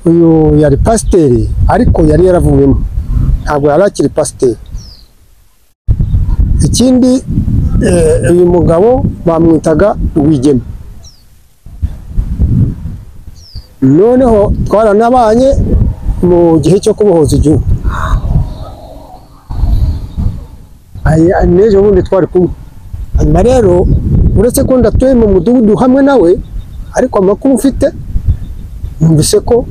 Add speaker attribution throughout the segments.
Speaker 1: Uyu yari pasiteri ariko yari yaravuyemo, ntabwo yari akiri pasiteri. Ikindi uyu mugabo bamwitaga Rwigema. Noneho twaranabanye mu gihe cyo kubohoza igihugu, n'ejo bundi twari kumwe. Hanyuma rero uretse ko ndatuye mu mudugudu hamwe nawe, ariko amakuru mfite numvise ko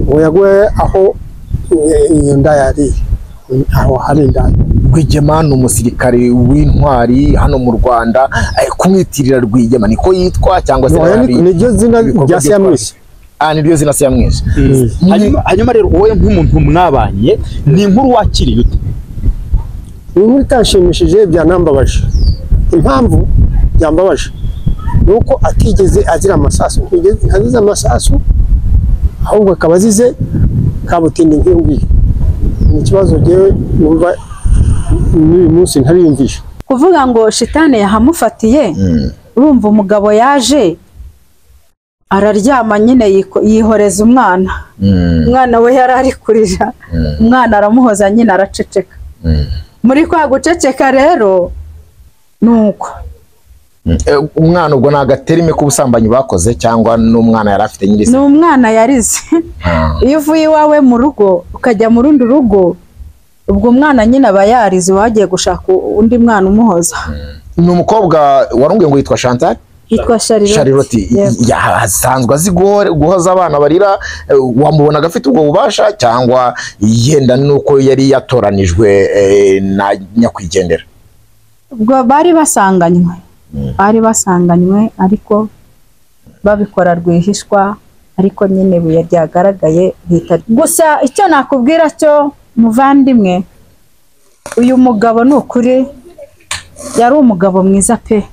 Speaker 1: ngo yaguye aho iyo nda yari, aho hari indaya.
Speaker 2: Rwigema ni umusirikare w'intwari hano mu Rwanda. Kumwitirira Rwigema niko yitwa cyangwa se
Speaker 1: niryo zina rya se yamwise?
Speaker 2: Niryo zina se yamwise.
Speaker 3: Hanyuma rero wowe nk'umuntu mwabanye, ni inkuru wakiriye ute?
Speaker 1: Ni inkuru itanshimishije, byanambabaje. Impamvu byambabaje ni uko atigeze azira amasasu, ntazize amasasu, ahubwo akaba azize kabutindi nk'iyo ngiyo. Ni ikibazo jyewe numva n'uyu munsi ntariyumvisha.
Speaker 4: Kuvuga ngo shitani yahamufatiye, urumva umugabo yaje araryama nyine yihoreza umwana. Umwana we yari ari kurira, umwana aramuhoza nyine araceceka. Muri kwa guceceka rero nuko
Speaker 2: umwana ubwo ni agaterime k'ubusambanyi bakoze cyangwa n'umwana yari afite nyiri se?
Speaker 4: Ni umwana yarize. Iyo uvuye iwawe mu rugo ukajya mu rundi rugo, ubwo umwana nyine aba yarize, wagiye gushaka undi mwana umuhoza.
Speaker 2: Ni umukobwa warunguye ngo yitwa Chantal?
Speaker 4: Yitwa Charlotte.
Speaker 2: Asanzwe azi guhoza abana barira, wamubonaga afite ubwo bubasha cyangwa yenda nuko yari yatoranijwe na nyakwigendera?
Speaker 4: Ubwo bari basanganywe, bari basanganywe ariko babikora rwihishwa, ariko nyine buye ryagaragaye bita. Gusa icyo nakubwira cyo muvandimwe, uyu mugabo ni ukuri yari umugabo mwiza pe.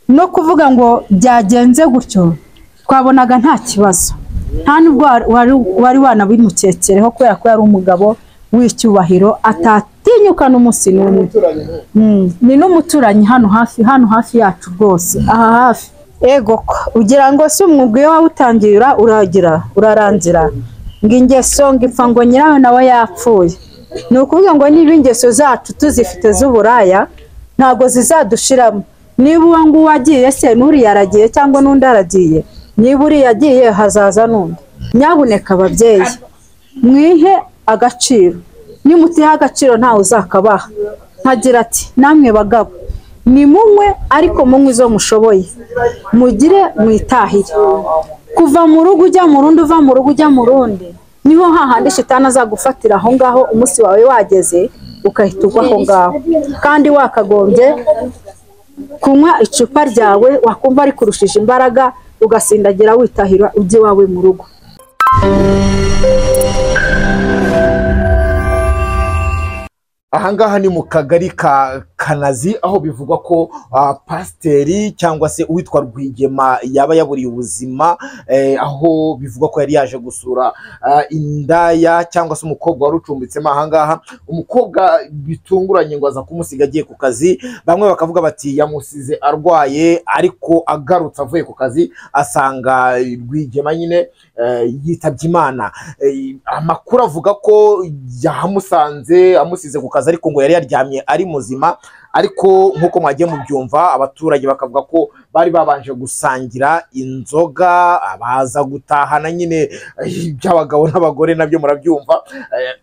Speaker 4: No kuvuga ngo byagenze gutyo twabonaga nta kibazo, nta nubwo wari wanabimukekereho kubera ko yari umugabo w'icyubahiro atatinyuka n'umunsi n'umwe. Ni n'umuturanyi hano hafi, hano hafi yacu rwose, aha hafi. Ego ugira ngo si umwuga iyo wawutangira uragira urarangira, ngo ingeso ngo ipfa ngo nyirayo nawe yapfuye. Ni ukuvuga ngo niba ingeso zacu tuzifite z'uburaya ntabwo zizadushiramo. Niba uwo nguwo agiye se n'uriya aragiye cyangwa n'undi aragiye, niba uriya agiye hazaza n'undi. Nyabuneka ababyeyi mwihe agaciro, nimutiha agaciro ntawe uzakabaha. Nkagira ati namwe bagabo ni munywe ariko munywe izo mushoboye, mugire mwitahire. Kuva mu rugo ujya mu rundi, uva mu rugo ujya mu rundi, niho hahandi shitani azagufatira aho ngaho umunsi wawe wageze ukahita ugwa aho ngaho. Kandi wakagombye kunywa icupa ryawe, wakumva rikurushije imbaraga ugasindagira witahira ujye iwawe mu rugo.
Speaker 2: Ahangaha ni mu kagari ka Kanazi, aho bivugwa ko pasiteri cyangwa se uwitwa Rwigema yaba yaburiye ubuzima, aho bivugwa ko yari yaje gusura indaya cyangwa se umukobwa wari ucumbitsemo ahangaha. Umukobwa bitunguranye ngo aza kumusiga agiye ku kazi, bamwe bakavuga bati yamusize arwaye, ariko agarutse avuye ku kazi asanga Rwigema nyine yitabye Imana. Amakuru avuga ko yahamusanze amusize ku kazi, ariko ngo yari yaryamye ari muzima. Ariko nkuko mwagiye mubyumva, abaturage bakavuga ko bari babanje gusangira inzoga, abaza gutahana nyine iby'abagabo n'abagore nabyo murabyumva.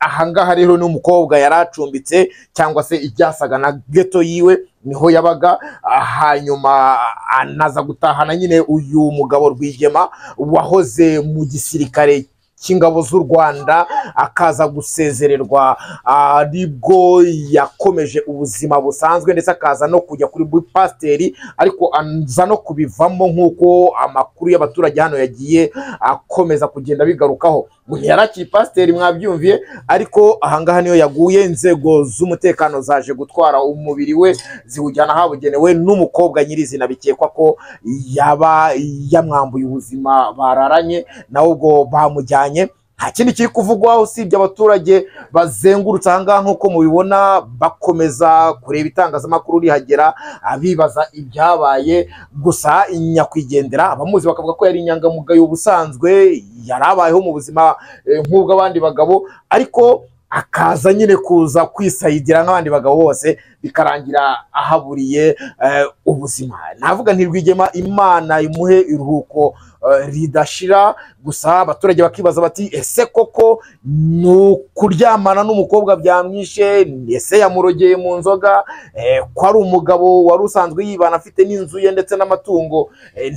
Speaker 2: Ahangaha rero ni umukobwa yari acumbitse cyangwa se ibyasaga na ghetto yiwe niho yabaga. Hanyuma anaza gutahana nyine uyu mugabo Rwigema wahoze mu gisirikare cy'ingabo z'u Rwanda, akaza gusezererwa, aribwo yakomeje ubuzima busanzwe, ndetse akaza no kujya kuri pasiteri, ariko aza no kubivamo nk'uko amakuru y'abaturage hano yagiye akomeza kugenda bigarukaho. Ngo ntiyarakiri pasiteri mwabyumviye, ariko ahangaha niyo yaguye. Inzego z'umutekano zaje gutwara umubiri we ziwujyana ahabugenewe, n'umukobwa nyirizina bikekwa ko yaba yamwambuye ubuzima bararanye nawe, ubwo bamujyanye. Nta kindi kiri kuvugwa usibye abaturage bazengurutse aha ngaha nk'uko mubibona, bakomeza kureba itangazamakuru rihagera bibaza ibyabaye. Gusa nyakwigendera abamuzi bakavuga ko yari inyangamugayo ubusanzwe, yari abayeho mu buzima nk'ubw'abandi bagabo, ariko akaza nyine kuza kwisayidira nk'abandi bagabo bose, bikarangira ahaburiye ubuzima. Navuga nti Rwigema Imana imuhe iruhuko ridashira. Gusa abaturage bakibaza bati ese koko ni ukuryamana n'umukobwa byamwishe? Ese yamurogeye mu nzoga? Ko ari umugabo wari usanzwe yibana afite n'inzu ye ndetse n'amatungo,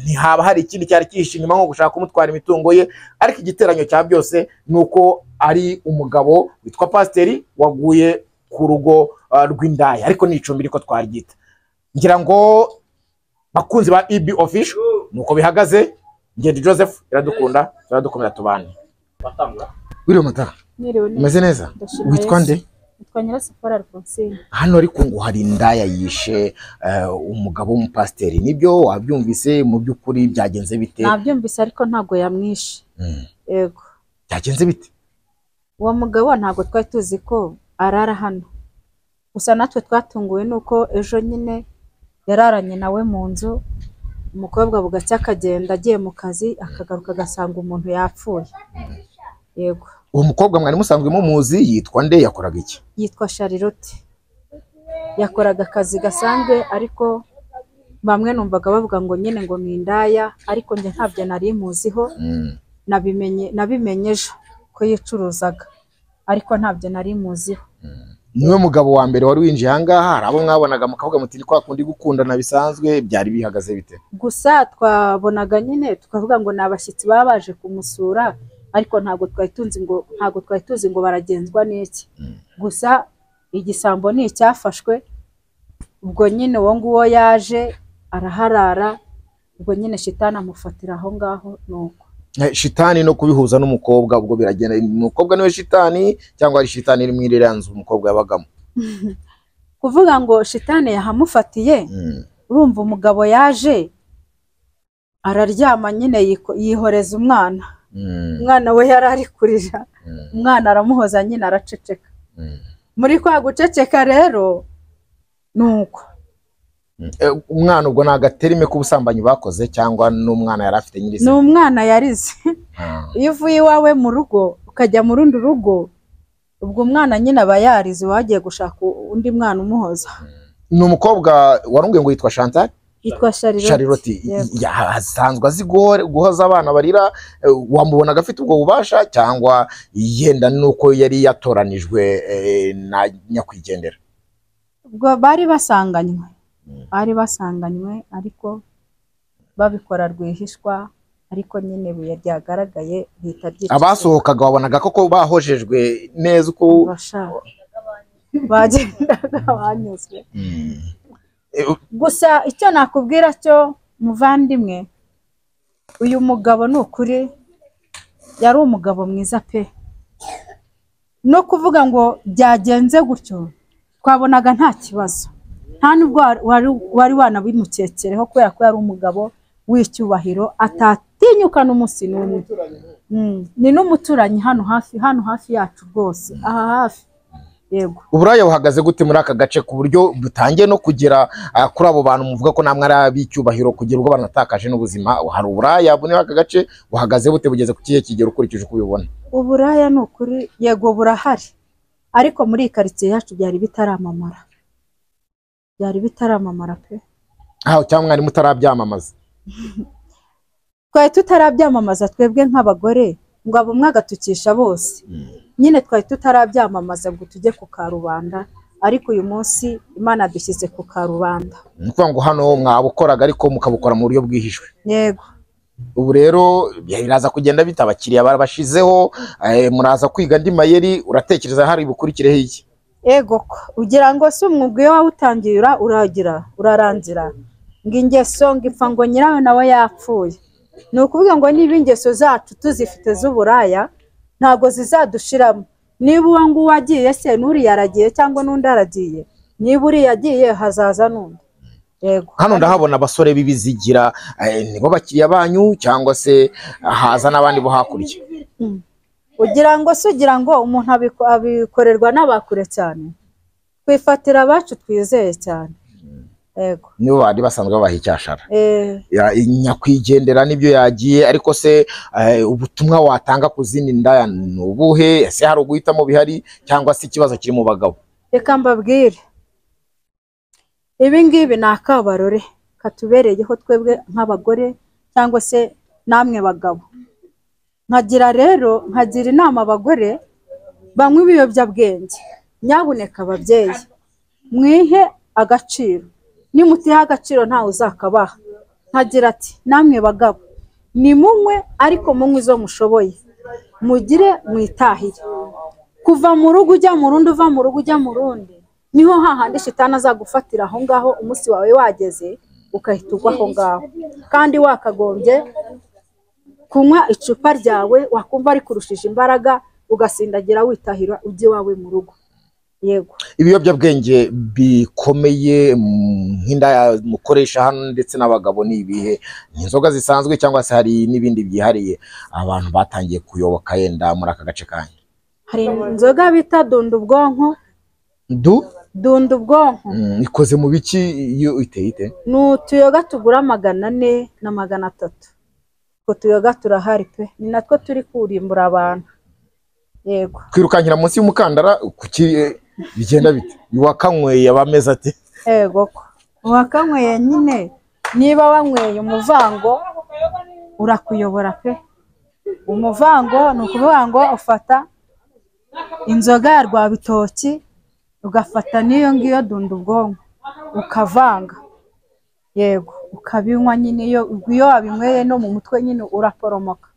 Speaker 2: ntihaba hari ikindi cyari cyihishe inyuma nko gushaka kumutwara imitungo ye? Ariko igiteranyo cya byose ni uko ari umugabo witwa pasiteri waguye ku rugo rw'indaya, ariko ni icumbi riko twaryita. Ngira ngo bakunzi ba EB Official nuko bihagaze. Ngende Joseph iradukunda, turadukomera tubane. Wiriwe mata, umeze neza? Witwa nde?
Speaker 4: Witwa Nyirasafari Alphonsine.
Speaker 2: Hano ariko ngo hari indaya yishe umugabo w'umupasiteri, nibyo wabyumvise? Mu by'ukuri byagenze bite?
Speaker 4: Nabyumvise ariko ntabwo yamwishe. Yego.
Speaker 2: Byagenze bite?
Speaker 4: Uwo mugabo ntabwo twari tuzi ko arara hano, gusa natwe twatunguwe nuko ejo nyine yararanye nawe mu nzu, umukobwa bugacya akagenda agiye mu kazi, akagaruka agasanga umuntu yapfuye. Yego.
Speaker 2: Uwo mukobwa mwari musanzwe mumuzi, yitwa nde, yakoraga iki?
Speaker 4: Yitwa Charlotte. Yakoraga akazi gasanzwe, ariko bamwe numvaga bavuga ngo nyine ngo ni indaya, ariko njye ntabyo nari muziho. Nabimenye ejo ko yicuruzaga, ariko ntabyo nari muziho.
Speaker 2: Niwe mugabo wa mbere wari winjiye aha ngaha? Hari abo mwabonaga mukavuga muti ni kwa kundi gukundana bisanzwe, byari bihagaze bite?
Speaker 4: Gusa twabonaga nyine tukavuga ngo ni abashyitsi baba baje kumusura, ariko ntabwo twari tuzi ngo baragenzwa n'iki. Gusa igisambo ni icyafashwe, ubwo nyine uwo nguwo yaje araharara, ubwo nyine shitani amufatira aho ngaho. Nuko
Speaker 2: shitani no kubihuza n'umukobwa ubwo biragenda, umukobwa niwe shitani cyangwa ari shitani iri mwirira nzu umukobwa yabagamo?
Speaker 4: Kuvuga ngo shitani yahamufatiye, urumva umugabo yaje araryama nyine yihoreza umwana. Umwana we yari ari kurira, umwana aramuhoza nyine araceceka. Muri kwa guceceka rero nuko
Speaker 2: umwana ubwo nta gaterime k'ubusambanyi bakoze, cyangwa n'umwana yari afite nyirize?
Speaker 4: Ni umwana yarize. Iyo uvuye iwawe mu rugo ukajya mu rundi rugo, ubwo umwana nyine aba yarize, wagiye gushaka undi mwana umuhoza.
Speaker 2: Ni umukobwa warungwe ngo yitwa Chantal?
Speaker 4: Yitwa
Speaker 2: Charlotte. Asanzwe azi guhoza abana barira, wamubonaga afite ubwo bubasha cyangwa yenda nuko yari yatoranijwe na nyakwigendera?
Speaker 4: Ubwo bari basanganywe, ariko babikora rwihishwa, ariko nyine ibuye ryagaragaye bihita byicwa.
Speaker 2: Abasohokaga wabonaga koko bahojejwe neza uko
Speaker 4: bagendaga banyuzwe. Gusa icyo nakubwira cyo muvandimwe, uyu mugabo ni ukuri yari umugabo mwiza pe. No kuvuga ngo byagenze gutyo twabonaga nta kibazo, nta nubwo wari wanabimukekereho, kubera ko yari umugabo w'icyubahiro atatinyuka n'umunsi n'umwe. Ni n'umuturanyi hano hafi yacu rwose, aha hafi. Yego.
Speaker 2: Uburaya buhagaze gute muri aka gace ku buryo butangiye no kugera kuri abo bantu muvuga ko namwe ari ab'icyubahiro kugira ubwo banatakaje n'ubuzima? Hari uburaya muri aka gace buhagaze bute, bugeze ku kihe kigero ukurikije uko ubibona?
Speaker 4: Uburaya ni ukuri yego burahari, ariko muri iyi karitsiye yacu byari bitaramamara. Byari bitaramamara pe.
Speaker 2: Aho cyangwa mwari mutarabyamamaza?
Speaker 4: Twari tutarabyamamaza twebwe nk'abagore, ngo abo mwagatukisha bose. Nyine twari tutarabyamamaza ngo tujye ku karubanda, ariko uyu munsi Imana dushyize ku karubanda.
Speaker 2: Ni ukuvuga ngo hano mwabukoraga ariko mukabukora mu buryo bwihishwe.
Speaker 4: Yego.
Speaker 2: Ubu rero biraza kugenda bita abakiriya barabashizeho, muraza kwiga andi mayeri, uratekereza hari bukurikireho iki?
Speaker 4: Ego, ugira ngo si umwuga iyo wawutangiye uragira urarangira, ngo ingeso ngo ipfa ngo nyirawe nawe yapfuye. Ni ukuvuga ngo niba ingeso zacu tuzifite z'uburaya ntabwo zizadushiramo. Niba uwo nguwo agiye se n'uriya aragiye cyangwa n'undi aragiye, niba uriya agiye hazaza n'undi. Yego.
Speaker 2: Hano ndahabona abasore b'ibizigira, nibo bakiriya banyu cyangwa se haza n'abandi bo hakurya?
Speaker 4: Ugira ngo se ugira ngo umuntu abikorerwa n'abakure cyane? Twifatira abacu twizeye cyane. Yego.
Speaker 2: Nibo bari basanzwe babaha icyashara. Nyakwigendera nibyo yagiye, ariko se ubutumwa watanga ku zindi ndaya ni ubuhe? Ese hari uguhitamo bihari cyangwa se ikibazo kiri mu bagabo?
Speaker 4: Reka mbabwire, ibi ngibi ni akabarore katubereyeho twebwe nk'abagore cyangwa se namwe bagabo. Nkagira rero nkagira inama abagore banywa ibiyobyabwenge, nyabuneka ababyeyi mwihe agaciro, nimutiha agaciro ntawe uzakabaha. Nkagira ati namwe bagabo nimunywe, ariko munywe izo mushoboye, mugire mwitahire. Kuva mu rugo ujya mu rundi, uva mu rugo ujya mu rundi, niho hahandi shitani azagufatira aho ngaho umunsi wawe wageze, ukahita ugwa aho ngaho. Kandi wakagombye kunywa icupa ryawe, wakumva rikurushije imbaraga, ugasindagira witahira ujye iwawe mu rugo. Yego.
Speaker 2: Ibiyobyabwenge bikomeye nk'indaya mukoresha hano ndetse n'abagabo ni ibihe? Ni inzoga zisanzwe cyangwa se hari n'ibindi byihariye abantu batangiye kuyoboka yenda muri aka gace kanyu?
Speaker 4: Hari inzoga bita dunda ubwonko. Dunda ubwonko.
Speaker 2: Ikoze mu biki iyo iteye ite?
Speaker 4: Ni utuyoga tugura 400 na 300. Utwo tuyoga turahari pe, ni natwo turi kurimbura abantu. Yego.
Speaker 2: Kwirukankira munsi y'umukandara kuki bigenda bite? Uwakanyweye aba ameze ate?
Speaker 4: Yego ko uwakanyweye nyine, niba wanyweye umuvango urakuyobora pe. Umuvango ni ukuvuga ngo ufata inzoga ya rwabitoki, ugafata n'iyo ngiyo dunda ubwonko ukavanga. Yego, ukabinywa nyine, iyo wabinyweye no mu mutwe nyine uraporomoka.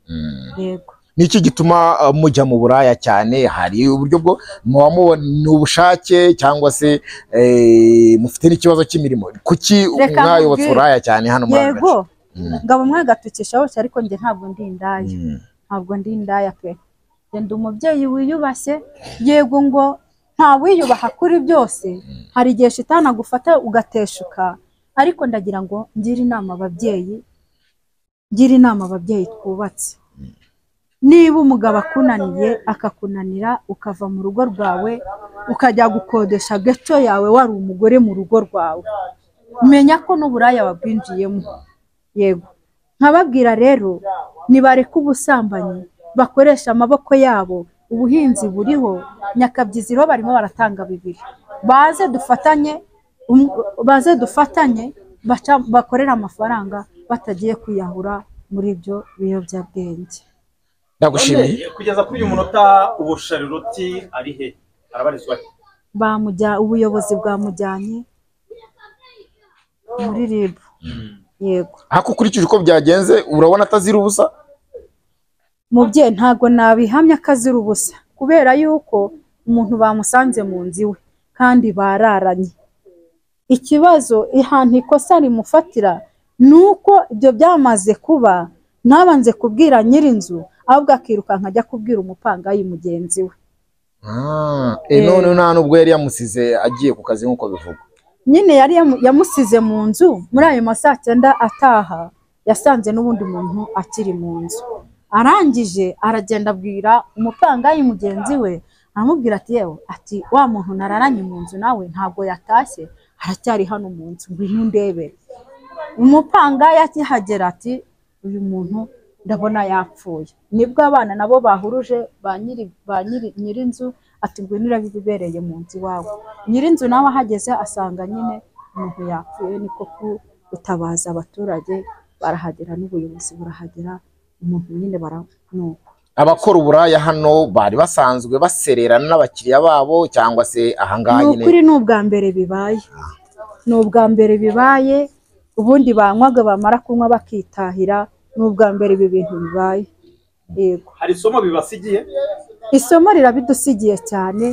Speaker 4: Yego.
Speaker 2: Niki gituma mujya mu buraya cyane? Hari uburyo bwo muba mubona ubushake cyangwa se mufite n'ikibazo cy'imirimo? Kuki mwayobotse uburaya cyane hano muri aka gace?
Speaker 4: Yego, ngabo mwagatukisha hose, ariko njye ntabwo ndi indaya. Ntabwo ndi indaya pe. Ndi umubyeyi wiyubashye. Yego, ngo nta wiyubaha kuri byose, hari igihe shitani agufata ugateshuka, ariko ndagira ngo ngire inama ababyeyi, ngire inama ababyeyi twubatse. Niba umugabo akunaniye akakunanira, ukava mu rugo rwawe ukajya gukodesha gato yawe wari umugore mu rugo rwawe, menya ko n'uburaya wabwinjiyemo. Yego. Nkababwira rero nibareke ubusambanyi, bakoresha amaboko yabo, ubuhinzi buriho, nyakabyiziro barimo baratanga 2. Baze dufatanye, baze dufatanye bakorera amafaranga batagiye kwiyahura muri ibyo biyobyabwenge.
Speaker 2: Ndagushimiye.
Speaker 3: Kugeza kuri uyu munota ubu Charlotte ari he? Arabarizwa he?
Speaker 4: Ubuyobozi bwamujyanye muri RIB. Yego.
Speaker 2: Hako ukurikije uko byagenze urabona atazira ubusa?
Speaker 4: Mubyeyi ntago nabihamya akazira ubusa, kubera yuko umuntu bamusanze mu nzu iwe kandi bararanye. Ikibazo ahantu ikosa rimufatira nuko ibyo byamaze kuba ntabanze kubwira nyir'inzu, ahubwo akirukanka ajya kubwira umupangayi mugenzi we.
Speaker 2: None nta nubwo yari yamusize agiye ku kazi nk'uko bivugwa.
Speaker 4: Nyine yari yamusize mu nzu muri ayo masaa 9 ataha, yasanze n'ubundi muntu akiri mu nzu. Arangije aragenda abwira umupangayi mugenzi we, aramubwira ati yewe, ati wa muntu nararanye mu nzu nawe ntabwo yatashye, aracyari hano mu nzu, ngwino undebere. Umupangayi akihagera ati uyu muntu ndabona yapfuye. Nibwo abana nabo bahuruje ba nyir'inzu ati ngwino urabe ibibereye mu nzu iwawe. Nyir'inzu nawe ahageze asanga nyine umuntu yapfuye, niko gutabaza abaturage barahagera n'ubuyobozi burahagera, umuntu nyine baranuka.
Speaker 2: Abakora uburaya hano bari basanzwe basererana n'abakiriya babo cyangwa se ahangaha nyine?
Speaker 4: Ni ukuri ni ubwa mbere bibaye, ni ubwa mbere bibaye. Ubundi banywaga bamara kunywa bakitahira, ni ubwa mbere ibi bintu bibaye. Yego.
Speaker 3: Hari isomo bibasigiye?
Speaker 4: Isomo rirabidusigiye cyane,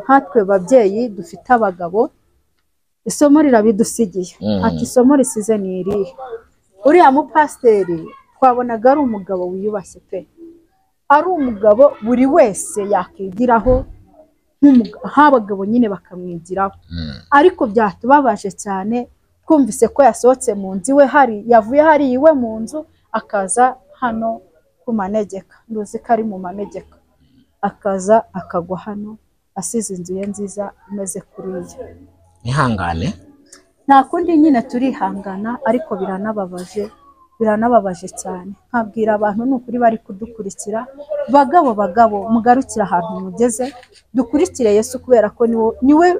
Speaker 4: nkatwe babyeyi dufite abagabo, isomo rirabidusigiye. Ati isomo risize ni irihe? Uriya mupasiteri twabonaga ari umugabo wiyubashye pe, ari umugabo buri wese yakwigiraho, nk'abagabo nyine bakamwigiraho. Ariko byatubabaje cyane twumvise ko yasohotse mu nzu iwe, hari yavuye hari iwe mu nzu akaza hano ku manegeka, nduzi ko ari mu manegeka, akaza akagwa hano asize inzu ye nziza imeze kuriya.
Speaker 2: Ihangane,
Speaker 4: nta kundi nyine turihangana, ariko biranababaje, biranababaje cyane. Nkabwira abantu ni ukuri bari kudukurikira, bagabo bagabo mugarukire ahantu mugeze, dukurikire Yesu kubera ko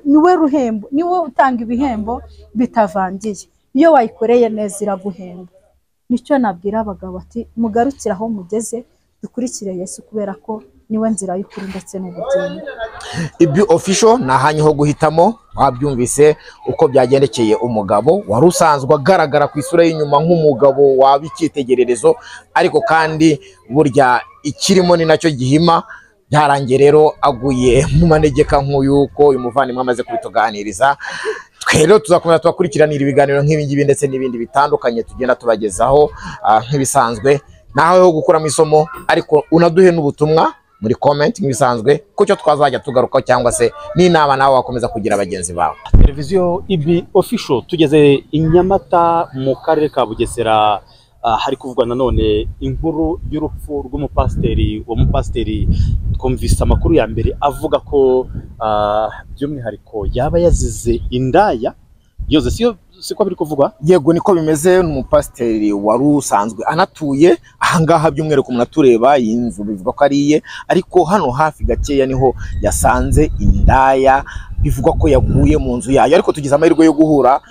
Speaker 4: niwe ruhembo, niwe utanga ibihembo bitavangiye. Iyo wayikoreye neza iraguhemba. Nicyo nabwira abagabo ati mugarukire aho mugeze, dukurikire Yesu kubera ko niwe nzira y'ukuri ndetse n'ubugingo.
Speaker 2: Ibi Official ni ahanyu ho guhitamo. Wabyumvise uko byagendekeye umugabo wari usanzwe agaragara ku isura y'inyuma nk'umugabo waba icyitegererezo, ariko kandi burya ikirimo ni nacyo gihima. Byarangiye rero aguye mu manegeka nk'uyu, uko uyu muvandimwe amaze kubituganiriza. Twe rero tuzakomeza tubakurikiranira ibiganiro nk'ibi ngibi ndetse n'ibindi bitandukanye tugenda tubagezaho nk'ibisanzwe. Nawe ho gukuramo isomo, ariko unaduhe n'ubutumwa muri comment nk'ibisanzwe kucyo twazajya tugaruka, cyangwa se n'inama nawe wakomeza kugira bagenzi bawe.
Speaker 3: Televiziyo Ibi Official, tugeze i Nyamata mu karere ka Bugesera. Hari kuvugwa nanone inkuru y'urupfu rw'umupasiteri. Uwo mupasiteri twumvise amakuru ya mbere avuga ko by'umwihariko yaba yazize indaya yoze, siyo siko biri kuvugwa?
Speaker 2: Yego niko bimeze. Ni umupasiteri wari usanzwe anatuye ahangaha, by'umwihariko umuntu atureba iyi nzu bivuga ko ari iye, ariko hano hafi gakeya niho yasanze indaya bivugwa ko yaguye mu nzu yayo. Ariko tugize amahirwe yo guhura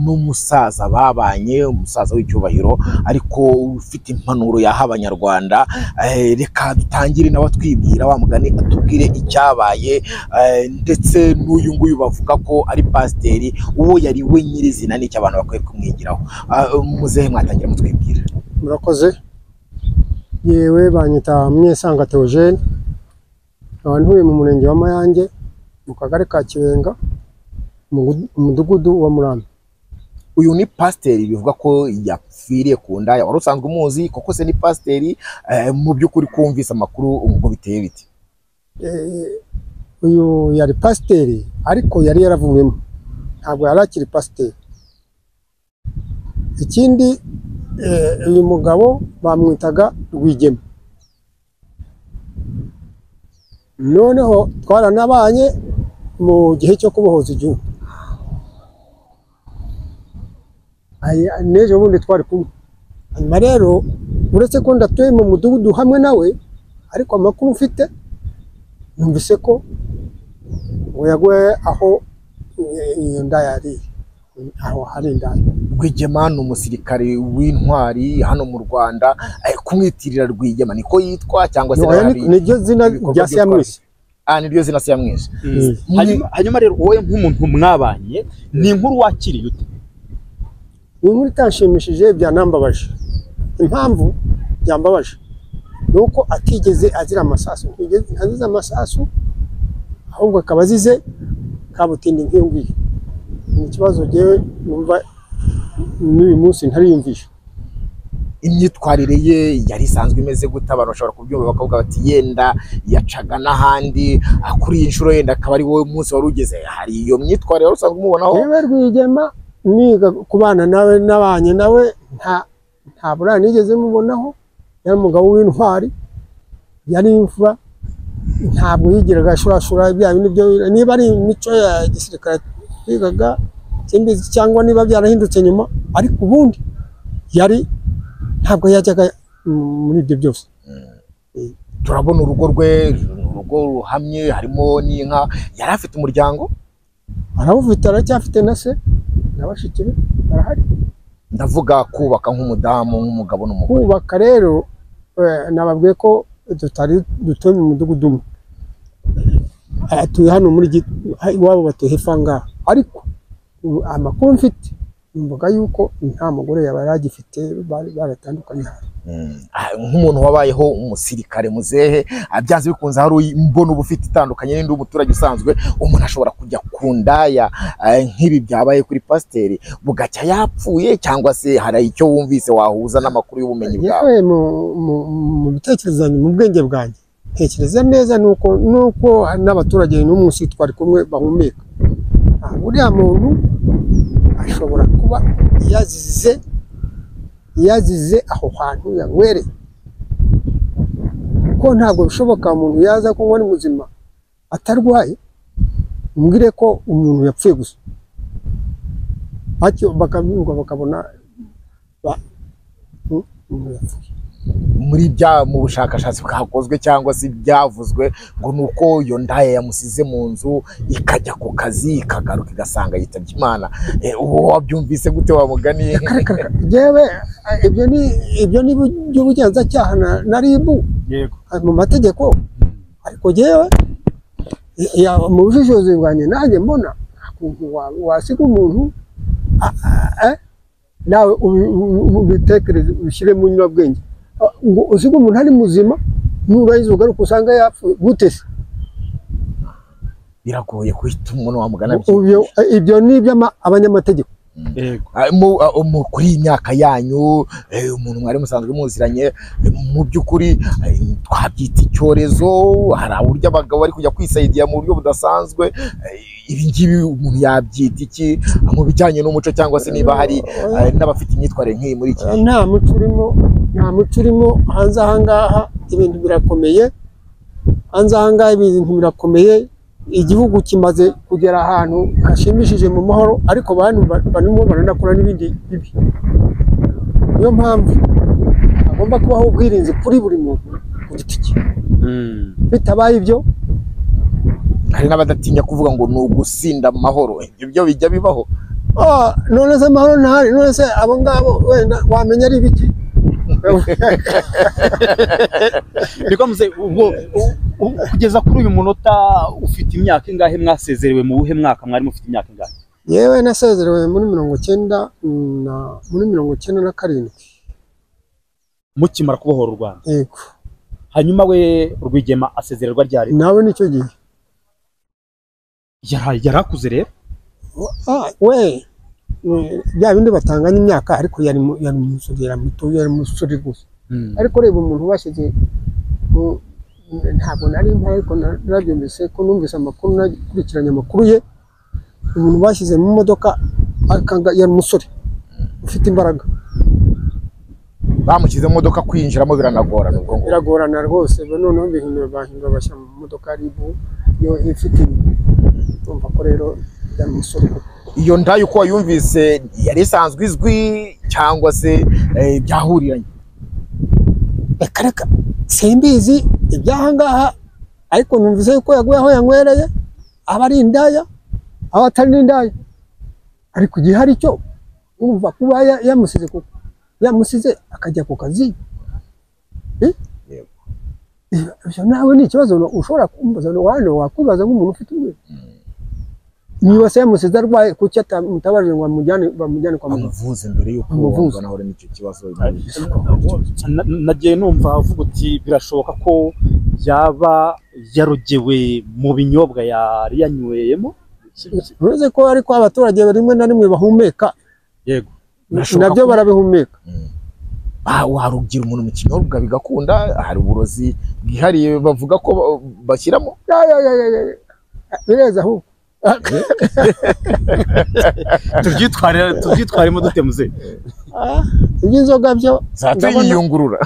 Speaker 2: n'umusaza babanye, umusaza w'icyubahiro ariko ufite impanuro yaha abanyarwanda. Reka dutangire nawe atwibwira, wa mugani atubwire icyabaye, ndetse n'uyu nguyu bavuga ko ari pasiteri, uwo yari we nyirizina n'icyo abantu bakwiye kumwigiraho. Muzehe mwatangira mutwibwira.
Speaker 1: Murakoze. Yewe banyita Munyesanga Theogene, nkaba ntuye mu murenge wa Mayange mu kagari ka Kibenga mu mudugudu wa Murambi.
Speaker 2: Uyu ni pasiteri bivuga ko yapfiriye ku ndaya, wari usanzwe umuzi koko se ni pasiteri? Mu by'ukuri kumvise amakuru ubwo biteye biti?
Speaker 1: Uyu yari pasiteri ariko yari yaravuyemo, ntabwo yari akiri pasiteri. Ikindi uyu mugabo bamwitaga Rwigema. Noneho twaranabanye mu gihe cyo kubohoza igihugu, n'ejo bundi twari kumwe. Hanyuma rero uretse ko ndatuye mu mudugudu hamwe nawe, ariko amakuru mfite numvise ko ngo yaguye aho iyo ndaya yari, aho hari indaya.
Speaker 2: Rwigema ni umusirikare w'intwari hano mu Rwanda, kumwitirira Rwigema niko yitwa cyangwa se
Speaker 1: niryo zina rya se yamwise?
Speaker 2: Niryo zina se yamwise.
Speaker 3: Hanyuma rero wowe nk'umuntu mwabanye, ni inkuru wakiriye ute?
Speaker 1: Ni inkuru itanshimishije, byanambabaje. Impamvu byambabaje ni uko atigeze azira amasasu, ntiyazize amasasu, ahubwo akaba azize kabutindi nk'iyo ngiyo. Ni ikibazo jyewe numva n'uyu munsi ntariyumvisha.
Speaker 2: Imyitwarire ye yari isanzwe imeze gute? Abantu bashobora kubyumva bakavuga bati yenda yacaga n'ahandi, kuri iyi nshuro yenda akaba ari wowe munsi wari ugeze. Hari iyo myitwarire wari usanzwe umubonaho?
Speaker 1: Yewe Rwigema niga kubana nawe, nabanye nawe, nta burara nigeze mubonaho. Yari umugabo w'intwari, yari imfura, ntabwo yigiraga ashurashura bya bindi byo, niba ari imico ya gisirikare yigaga simbizi, cyangwa niba byarahindutse nyuma, ariko ubundi yari ntabwo yajyaga muri ibyo byose.
Speaker 2: Turabona urugo rwe, urugo ruhamye, harimo n'inka. Yari afite umuryango?
Speaker 1: Arawufite, aracyafite na se na bashiki be barahari.
Speaker 2: Ndavuga kubaka nk'umudamu, nk'umugabo n'umugore.
Speaker 1: Kubaka rero nababwiye ko tutari dutuye mu mudugudu umwe, atuye hano muri iwabo batuye hepfo ngaha, ariko amakuru mfite mvuga yuko nta mugore yaba yaragifite, bari baratandukanye.
Speaker 2: Nk'umuntu wabayeho umusirikare muzehe, byanze bikunze hari imbona uba ufite itandukanye n'indi umuturage usanzwe. Umuntu ashobora kujya ku ndaya nk'ibi byabaye kuri pasiteri bugacya yapfuye, cyangwa se hari icyo wumvise wahuza n'amakuru y'ubumenyi bwawe?
Speaker 1: Mu bitekerezo, mu bwenge bwanjye ntekereza neza nuko n'abaturage n'umunsi twari kumwe bahumeka, uriya muntu ashobora kuba yazize aho hantu yanywereye. Kuko ntabwo bishoboka umuntu yaza kunywa ari muzima atarwaye, umbwire ko umuntu yapfuye gusa, batyo bakabyumva bakabona umuntu yapfuye.
Speaker 2: Muri bya mu bushakashatsi bwakozwe cyangwa se byavuzwe ngo ni uko iyo ndaya yamusize mu nzu ikajya ku kazi ikagaruka igasanga yitabye Imana. Uwo wabyumvise gute wa mugani?
Speaker 1: Yewe, ibyo ni by'ubugenzacyaha na RIB
Speaker 3: yego
Speaker 1: mu mategeko, ariko yewe mu bushishozi bwanjye nanjye mbona ukuntu wasiga umuntu, nawe ubitekereze ubishyire mu nyurabwenge, ngo usiga umuntu ari muzima nurangiza ugaruka usanga yapfuye gute se?
Speaker 2: Biragoye guhita umuntu wamugana.
Speaker 1: Ibyo ni iby'abanyamategeko.
Speaker 3: Yego.
Speaker 2: Kuri iyi myaka yanyu, umuntu mwari musanzwe muziranye, mu by'ukuri twabyita icyorezo, hari uburyo abagabo bari kujya kwisaidiya mu buryo budasanzwe, ibi ngibi umuntu yabyita iki mu bijyanye n'umuco, cyangwa se niba hari n'abafite imyitwarire nk'iyi muri iki gihe?
Speaker 1: Nta muco urimo, nta muco urimo hanze aha ngaha, ibintu birakomeye hanze aha ngaha, ibintu birakomeye. Igihugu kimaze kugera ahantu hashimishije mu mahoro, ariko bantu barimo baranakora n'ibindi bibi. Niyo mpamvu hagomba kubaho ubwirinzi kuri buri muntu ku giti cye. Bitabaye ibyo,
Speaker 2: hari n'abadatinya kuvuga ngo ni ugusinda amahoro, ibyo bijya bibaho.
Speaker 1: None se amahoro ntahari? None se abo ngabo wenda wamenya ari ibiki?
Speaker 3: Niko muze, ubwo kugeza kuri uyu munota ufite imyaka ingahe? Mwasezerewe mu buhe mwaka? Mwari mufite imyaka ingahe?
Speaker 1: Yewe nasezerewe muri 97
Speaker 3: mukimara kubohora u Rwanda.
Speaker 1: Yego.
Speaker 3: Hanyuma we Rwigema asezererwa ryari?
Speaker 1: Nawe nicyo gihe
Speaker 3: yarakuze rero.
Speaker 1: We bya bindi batanganya imyaka, ariko yari umusore muto, yari umusore gusa. Ariko reba umuntu bashyize, ntabwo nari mpari, ariko narabyumvise ko numvise amakuru, nakurikiranye amakuru ye. Umuntu bashyize mu modoka yari umusore ufite imbaraga,
Speaker 2: bamushyize mu modoka kwinjiramo biranagorana, ubwo ngo
Speaker 1: biragorana rwose. Noneho bihindura bahindura bashyira mu modoka RIB yo ifite, urumva ko rero yari umusore.
Speaker 2: Iyo ndayo uko wayumvise yari isanzwe izwi cyangwa se byahuriranye?
Speaker 1: Reka reka, simbizi ibyaha ngaha, ariko numvise yuko yaguye aho yanywereye, aba ari indaya aba atari n'indaya, ariko igihe hari icyo urumva kuba yamusize, kuko yamusize akajya ku kazi. Ibyo nawe ni ikibazo ushobora kumbaza, wakwibaza nk'umuntu ufite ubwenge. Niba se yamusize arwaye, kuki atamutabaje ngo bamujyane kwa muganga?
Speaker 2: Bamuvuze mbere yuko banahura n'icyo kibazo.
Speaker 3: Nagiye numva uvuga uti birashoboka ko yaba yarogewe mu binyobwa yari yanyweyemo.
Speaker 1: Uretse ko ariko abaturage rimwe na rimwe bahumeka.
Speaker 3: Yego.
Speaker 1: Nabyo barabihumeka.
Speaker 2: Warugira umuntu mu kinyobwa bigakunda, hari uburozi bwihariye bavuga ko bashyiramo.
Speaker 1: Bireza ahubwo.
Speaker 3: Tubyitwaremo dute muze?
Speaker 1: Iby'inzoga byo
Speaker 2: zatiyungurura.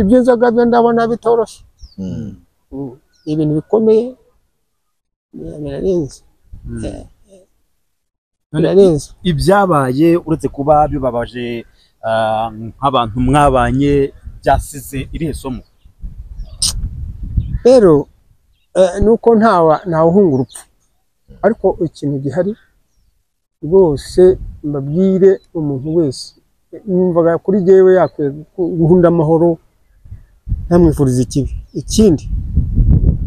Speaker 1: Iby'inzoga byo ndabona bitoroshye. Ibintu bikomeye birarenze. Birarenze.
Speaker 3: Ibyabaye uretse kuba bibabaje nk'abantu mwabanye, byasize irihe somo?
Speaker 1: Rero nuko ntawuhunga urupfu, ariko ikintu gihari rwose mbabwire umuntu wese numvaga kuri jyewe yakwiye guhunda amahoro, ntamwifuriza ikibi. Ikindi,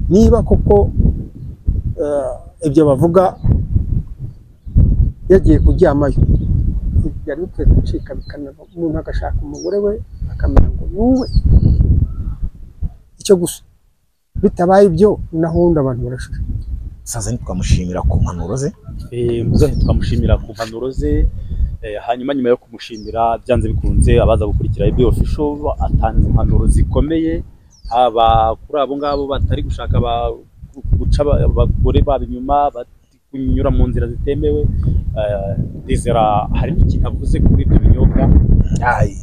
Speaker 1: niba koko ibyo bavuga yagiye kuryamayo, byari bikwiye gucika bikanava, umuntu agashaka umugore we akamenya ngo nuwe icyo gusa. Bitabaye ibyo naho ubundi abantu barashira.
Speaker 2: Saza ntitwamushimira ku mpanuro ze.
Speaker 3: Muzehe twamushimira ku mpanuro ze. Hanyuma nyuma yo kumushimira byanze bikunze abaza gukurikira IB Official atanze impanuro zikomeye, haba kuri abo ngabo batari gushaka guca abagore babo inyuma, Kunyura mu nzira zitemewe. Ndizera hari n'ikintu avuze kuri ibyo binyobwa.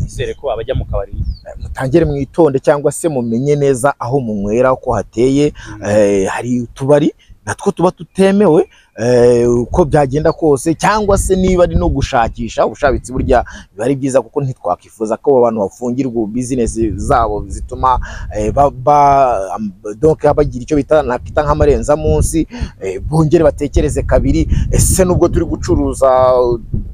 Speaker 3: Nizere ko abajya mu kabari
Speaker 2: mutangire mwitonde cyangwa se mumenye neza aho munywera uko hateye. Hari utubari natwo tuba tutemewe, uko byagenda kose, cyangwa se niba ari no gushakisha ubushabitsi, burya biba ari byiza, kuko ntitwakifuza ko abantu bafungirwa business zabo zituma donc bagira icyo bita nakita nk'amarenzamunsi. Bongere batekereze kabiri, ese nubwo turi gucuruza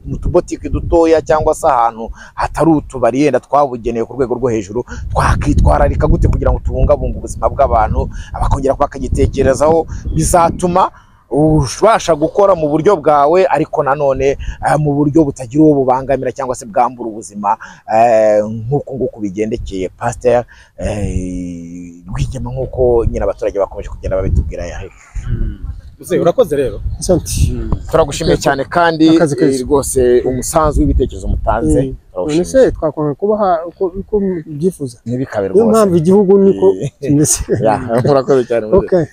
Speaker 2: mu tubotiki dutoya cyangwa se ahantu hatari utubari yenda twabugenewe ku rwego rwo hejuru, twakitwararika gute kugira ngo tubungabunge ubuzima bw'abantu? Abakongera bakagitekerezaho, bizatuma ubasha gukora mu buryo bwawe, ariko nanone mu buryo butagira uwo bubangamira cyangwa se bwambura ubuzima, nk'uko nguko bigendekeye Pasteur Rwigema, nk'uko nyine abaturage bakomeje kugenda babitubwira.
Speaker 3: Urakoze rero.
Speaker 2: Turagushimiye cyane kandi rwose umusanzu w'ibitekerezo mutanze.
Speaker 1: None se twakwanga kubaha uko mbyifuza?
Speaker 2: Ntibikabe rwose.
Speaker 1: Niyo mpamvu igihugu niko kimeze.
Speaker 2: Murakoze cyane.
Speaker 1: Okay.